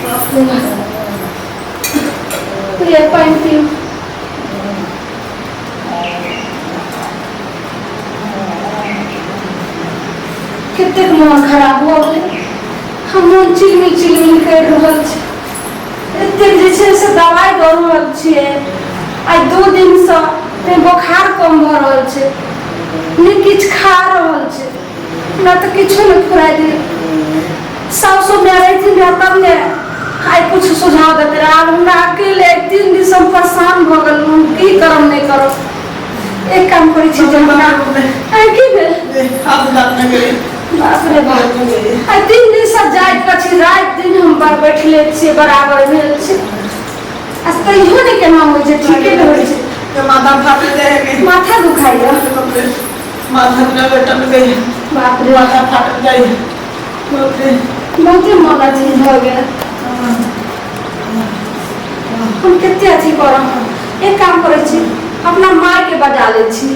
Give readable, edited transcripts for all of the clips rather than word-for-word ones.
बाप रे बाप। लिअ पानि पीउ। कतेक मोन खराब भऽ गेलै, हम मोन चिलमिल चिलमिल करि रहल छी। एतेक जे छै से दवाइ दऽ रहल छियै आइ 2 दिनसँ, नहि बोखार कम भऽ रहल छै, नहि किछु खा रहल छै। हमरा तऽ किछो नहि फुराइ दियै। सासु माय रहिथिन रहए तब ने आइ किछु सुझाव देते रहे। आब हमरा अकेले 3 दिनसँ हम परेशान भऽ गेलहुँ। हम की करब, नहि करब? एक काम करै छी जे हमरा आइ की भेल? बाप रे बाप, आइ 3 दिनसँ जाइत कऽ छी, राति दिन हम बड़ बैठले छियै, बराबर भेल छै आ तैयो नहि केना होइ छै, ठीके नहि होइ छै। माथा फाटि जाए। माथा दुखाइया? माथा न टन गई। बाप रे। माथा फाटल जाए, बाप रे। बहुते मन अथी भऽ गेल। हम कते अथी करब? एक काम करै छी, अपना मायके बजा लै छी।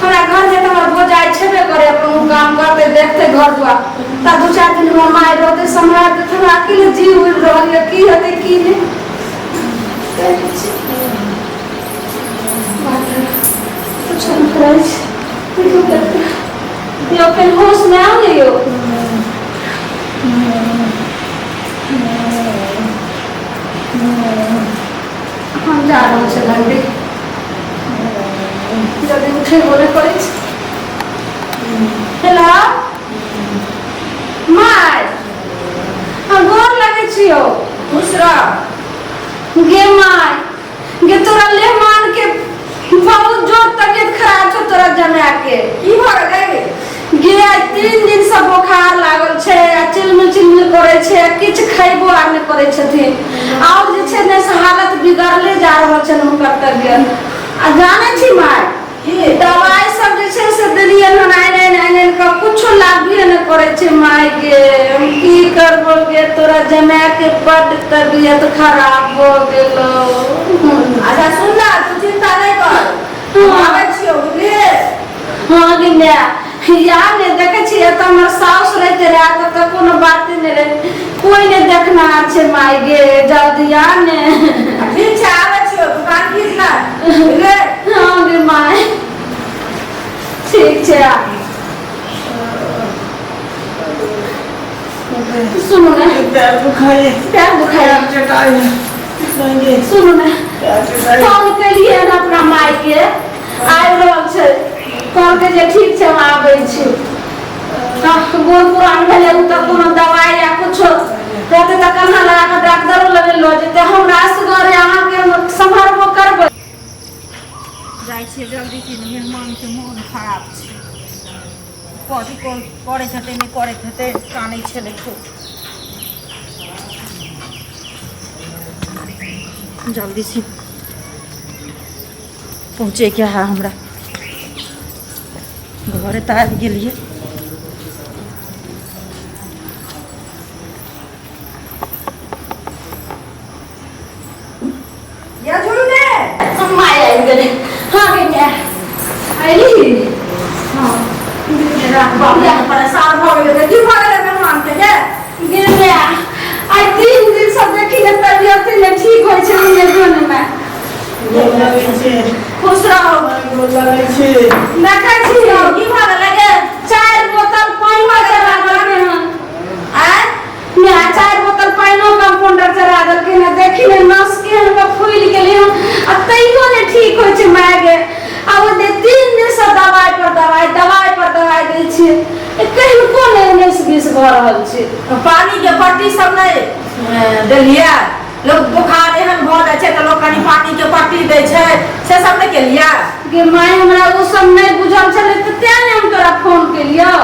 हमरा घर जे हमर भौजाइ छेबे करे, अपन ओ काम करते, देखते घर दुआर। तऽ 2-4 दिन हमर माय रहते, सम्हार देते। हमरा अकेले जीव उड़ि रहल यऽ, की हेतै की नहि। देखै छी। बाप रे, कुछो नहि करै छी। देखियौ कते। यौ, फेर होशमे आउ ने यौ। हम जा रहल छी घंटी, जल्दी उठे बोले पड़ै छै। हेलो माय, हम गोर लगै छियौ। खुश रह। गे माय गे, तोरा ले मान के बहुत जोर तबियत खराब छौ तोरा जमाय के। की भऽ गेलै? गे, आइ 3 दिन से बोखार लागल छै आ चिलमिल चिलमिल करै छै आ किछु खैबो आर नहि करै छथिन। आओर जे छै ने से हालत बिगड़ले जा रहल छनि हुनकर तबियत। आ जानै छी माय? की? दवाइ सब जे छै से देलियै हन आनि आनि आनि आनि कऽ, कुछो लाभे नहि करै छै। माय गे, हम की करबो गे? तोरा जमाय के बड्ड तबियत खराब भऽ गेलो। अच्छा सुन ना, तू चिंता नहीं कर, हम आबै छियौ, बुझलियै? हँ गे माय, या ने देखै छियै तऽ हमर साउस रहिते रहए तऽ कोनो बाते नहि रहै। कोइ नहि देखनाहार छै। माय गे, जल्दी आ ने। ठीक छै, आबै छियौ, तू कान खींच ना, बुझलियै? हँ गे माय, ठीक छै, आ। सुनू ने। पैर दुखाइए। पैर दुखाइए? चटाई है। सुनू ने, फोन केलियै हन अपना माय के, आबि रहल छै। कहलकै जे ठीक छै, हम आबै छी। बूढ़ पुरान भेलै ओ तऽ कोनो दवाइ या कुछो रहतै तऽ कन्हा लगा कऽ डॉक्टरो लगे लऽ जेतै। हमरा असगरे अहाँके हम सम्हारबो करबै। जाइ छियै जल्दी कि मेहमानके मोन खराब छै। कथी करैत हेतै, नहि करैत हेतै? कानै छलै खूब। जल्दी से पहुँचैके है हमरा घरे। तऽ आबि गेलियै। या झुलने। माय आबि गेलै। हँ गे माय, अयली? हँ। बाप रे, परेशान भऽ गेलै। की भऽ गेलै मेहमान के गे? गे माय, आइ 3 दिन से देखी ने, तबियत नहि ठीक होइ छै मेघन मे। गोर लगै छै। खुश रहो। गोर लगै छै। देखै छी यौ। की भऽ गेलै गे? 4 बोतल पानिओ चढ़ा देलकै हन। आँय? माय, 4 बोतल पानिओ कम्पाउंडर चढ़ा देलकै हन। देखी ने, नस केहन के फूलि गेलै हन आ तैयो नहि ठीक होइ छै। माय गे, आ ओ जे 3 दिन से दवाइ पर दवाइ, दवाइ पर दवाइ दै छियै, कहिनको नहि 19-20 भऽ रहल छै। पानी के पट्टी सब नहि देलियै? लोक बोखार एहन भऽ जाइ छै तऽ लोक कनि पानी के पट्टी दै छै, से सब नहि केलियै? गे माय, हमरा ओ सब नहि बुझल छलै तऽ तें ने हम तोरा फोन केलियौ।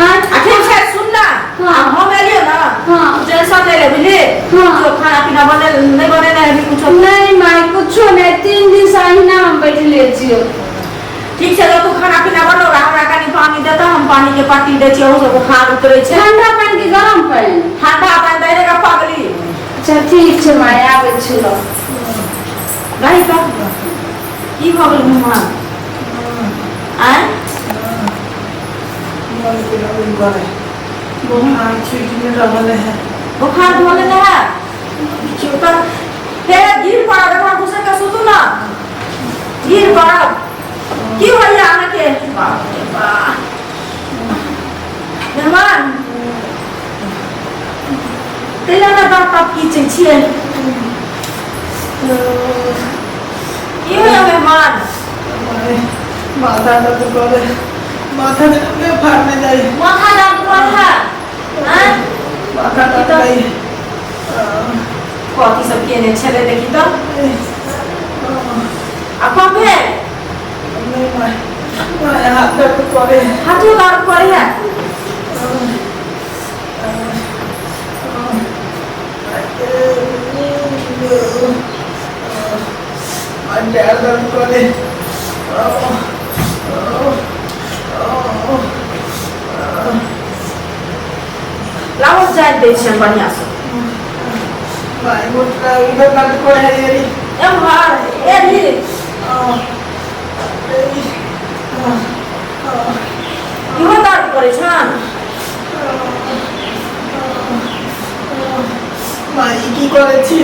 आँय? आ ठीक छै, सुन ना। हाँ। हम एलियो ना, हाँ। टेंशन नहि ले, बुझली? हाँ। कुछो खाना पीना बने नहि बनेने हेबी कुछो? नहि माय, कुछो नहि। 3 दिन से अहिना हम बैठले छियौ। ठीक छै, तऽ तू खाना पीना बनो, हमरा कनि पानी देता, हम पानी के पट्टी दै छियै, ओहू से बोखार उतरै छै। ठंडा पानि कि गरम पानि? ठंडा पानि दै रे पगली। अच्छा ठीक छै माय, आबै छियौ। रही तऽ की भऽ गेल मेहमान? आँय? मन के लगन करे, बोखार छूटि नहि रहल है। बोखार भऽ गेल है? की होइया अहाँके? बाप रे बाप। मेहमान तेला ना दाँत ताँत खींचै छियै? की होइया मेहमान? माथा दर्द करे, माथा दर्द में फाड़ने जाए। माथा दर्द करे है? आँय? माथा दर्द जाए। कथी सब केने छलै देखी तऽ। आ कम भेल? नहीं माय, माय हाथ दर्द करे। हाथो दर्द करे है? माय पैर दर्द करे। लाबो, जाय दै छियनि बढ़िआँसँ। माय मोटरा उधर दर्द करे है ये। एम्हर एही? इहो दर्द करै छनि? माय, की करे छी?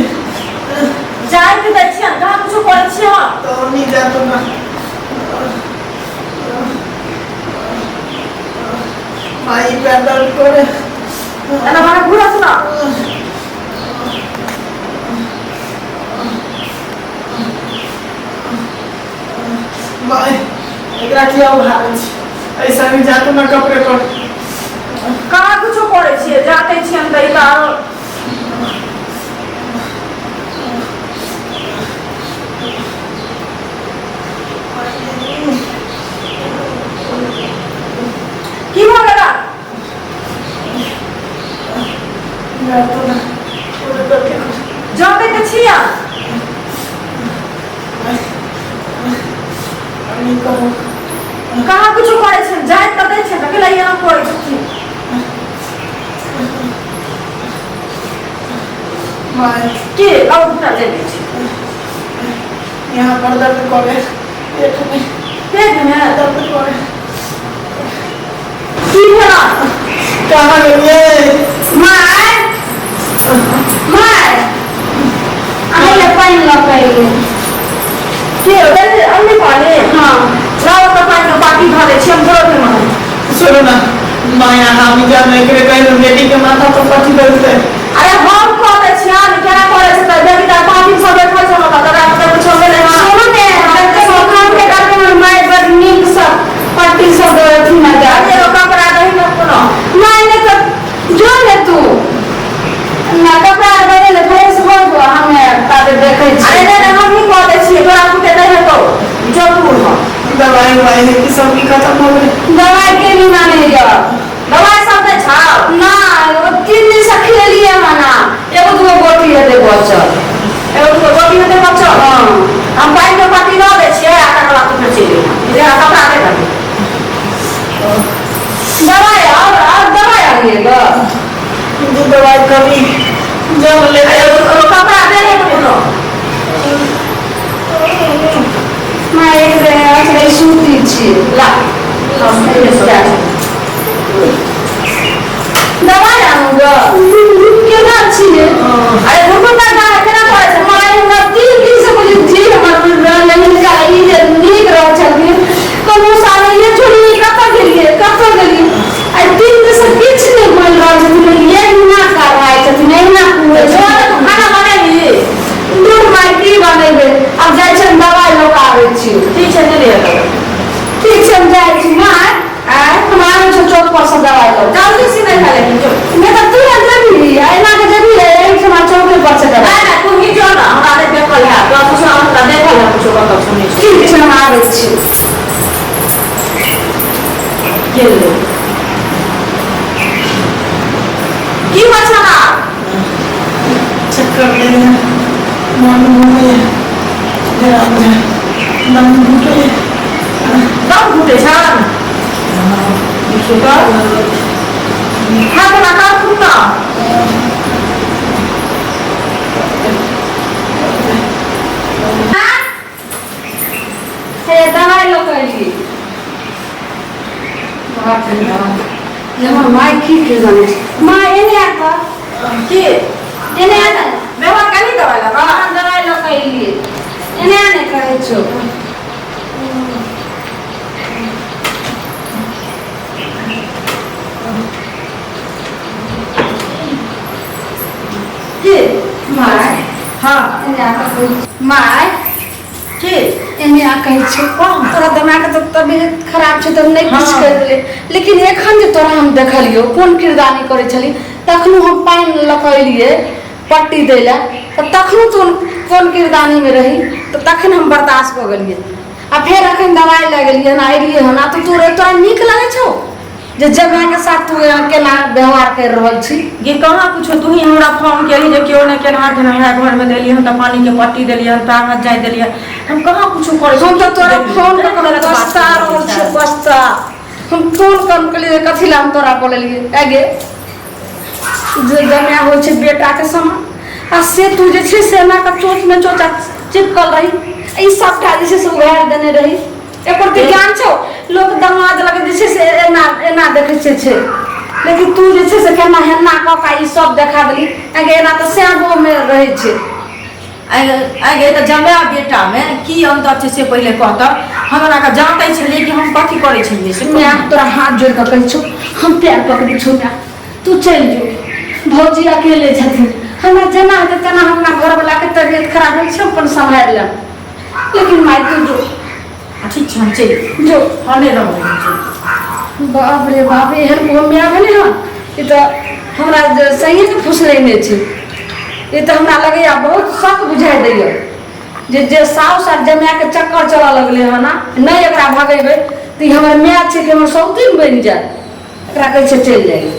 जाय दै छियनि, कहाँ कुछो करै छियै हम। तो नहीं जातो ना। माई पैर दर्द करे। एना हमरा घुरत ना। माय, एकरा किया उघारै छी? ऐसा भी जातो ना कपड़े पर। कहाँ कुछो करै छियै, जाते छियनि तऽ ई तऽ आरो। की भऽ गेल? जातो ना उधर दर्द करे। जाते तऽ छियै। नहीं कहो। कहाँ कुछो करै छियनि, जाइत तऽ दै छियनि तऽ केला एना करै छथिन? माय। की लाउ, दूटा दे दै छी। यहाँ पर दर्द करे, पेट में। पेटमे? दर्द करे। की भेल? कहाँ गेलियै? माय, माय, अहाँ लए पानि लऽ कऽ एलियै। की देली अन्नी पानी? हँ। लाउ तऽ पानि बाटी धऽ दै छी हम तुरन्त मे। सुनो ना माया, हम जान एकरे कहीं बेटी के माथा पर पट्टी दर्द है। अरे, हम कह दै छियनि केना करै छै तऽ देखी तऽ पाँच सब बैठल छै तऽ तकरा मतलब कुछो भेलै हँ। सुनू ने, देखते बोखार के डर हमर माय बड़ नीकसँ पट्टी सब दऽ देथिन ने। अरे, एगो कपड़ा दही ने कोनो। नहि नहि, तऽ जो ने तू ना कपड़ा आर बदल ले, फ्रेश हो जो, हमे ताबे देखै अरे छियै। नहि नहि, हमही कह दै छियै, तोरा बुते नहि हेतौ, जो तू हम। दवाई उवाई है कि सब भी खत्म हो गए? दवाई के बिना नहि जाओ। दवाई सब नहि छौ? ना, ओ 3 दिन से खेलियै हन, एगो दूगो गोटी हेतै बचल। एगो दूगो गोटी हेतै बचल? हँ। हम पानि के पट्टी दऽ दै छियै आ तकर बाद तू फेर चलि अइहें। जे कपड़ा दे दही। दवाई और दवाई आनिए गऽ। दू दवाई कमी जब ले। अरे, एगो कपड़ा दे दे कोनो। माँ, एक बेर अखने सूती छी। ला, हम फ्रेश हो जाइ छी। दवाई आनू गऽ? केना छियै? अरे, रुकू ना, ना केना करै छै? माय, हमरा 3 दिन से बुझी जी हमर रहलै। हिनका ई जे नीक रहै छलखिन, कोनो साले ये छोड़ी कतऽ गेलियै, कतऽ गेलियै। आइ 3 दिन से किछु नहि बोलि रहल छथिन, एहिना कराइ छथिन, एहिना कुहै जो छथिन। तू खाना बनेबही? दूर माय, की बनेबै? आब जाइ छियनि दवाइ लऽ कऽ आबै छी। ठीक छै, नहि लिअ। ठीक छै, हम जाइ छी माय। आँय? हम आबै छी चौक पर से दवाइ लऽ कऽ। जल्दी से नहि खा लेकिन जो। नहि तऽ तू जेबही आ एना के जेबही एहिठमा चौके पर से दवाइ। नहि नहि, तू ही जो ना, हमरा नहि देखल है तोरा कुछो, हमरा देखल है कुछो कतऽ सुनै छी। ठीक छै, हम आबै छी। गेलो। की होइ छौ ना? चक्कर ले है, मन घूमे है, दम घुटे। दम घुटे छन? देखियौ तऽ, हाथ ना काटू ना। हे, दवाइ लऽ कऽ एलियै। बाप रे बाप, जे हमर माय की के जानै छै। माय, एने आ कऽ। की? एने आ ने। मेहमान कनी दवाइ लगा। हम दवाइ लऽ कऽ एलियै, एने आ ने कहै छौ। कऽ कहै my की एने आ कहै छै तोरा दिमाग तऽ तबियत खराब छै तऽ हम नहि किछु हाँ। करि देलियै लेकिन एखन जे तोरा हम देखलियौ कोन किरदानी करै छली तखनो हम पानि लऽ कऽ एलियै पट्टी दै लए तऽ तखनो तू कोन किरदानीमे रही तऽ तखन हम बर्दाश्त कऽ गेलियै आ फेर एखन दवाइ लए गेलियै हन एलियै हन आ तऽ तोरा तोरा नीक लगै छौ जे जमाइके साथ तू यहाँ केना व्यवहार करि रहल छी। गे कहाँ कुछो, तू ही हमरा फोन केली जे केओ नहि केनहार के हमरा घरमे देलियै हन तऽ पानिके पट्टी देलियै हन, ताकत जाय देलियै। हम कहाँ कुछो करै छी? हम तऽ तोरा फोन कऽ कऽ गलत बात पछता रहल करै छियौ, छै। पछता। हम फोन कम केलियै, कथी लए हम तोरा बोलेलियै? आगे जे जमाय होइ छै बेटाके समान, आ से तू जे छै से एना कऽ चोचमे चोचा चिपकल रही, ई सबटा जे छै से उघारि देने रही। एकर तऽ ज्ञान छौ, लोक दमाद लग जे छै से एना एना देखै छै छै, लेकिन तू जे छै से केना हेना कऽ कऽ ई सब देखा देली। आगे एना तऽ सैबोमे रहै छै। आइ तऽ जमाय बेटामे की अन्तर छै से पहिले कहतऽ। हम एना कऽ जाँतै छलियै कि हम कथी करै छलियै से? माय, तोरा हाथ जोड़ि कऽ कहै छौ, हम पैर पकड़ै छौ माय, तू चलि जो। भौजी अकेले छथिन, हमरा जेना हेतै तेना हम अपना घरवलाके तबियत खराब होइ छै अपन सम्हारि लेब, लेकिन माय तू जो। ठीक छै, हम चलि जो। हम नहि रहबै, हम चलि। बाप रे बाप, एहन कोनो माय भेलै हन? ई तऽ हमरा जे सहिए फुसलेने छै। ई तऽ हमरा लगैया बहुत शक बुझाइ दैया जे जे साउस आर जमायके चक्कर चलऽ लगलै हन। आ नहि एकरा भगेबै तऽ ई हमर माय छै कि हमर सौतीन बनि जायत? एकरा कहै छै चलि जाइ।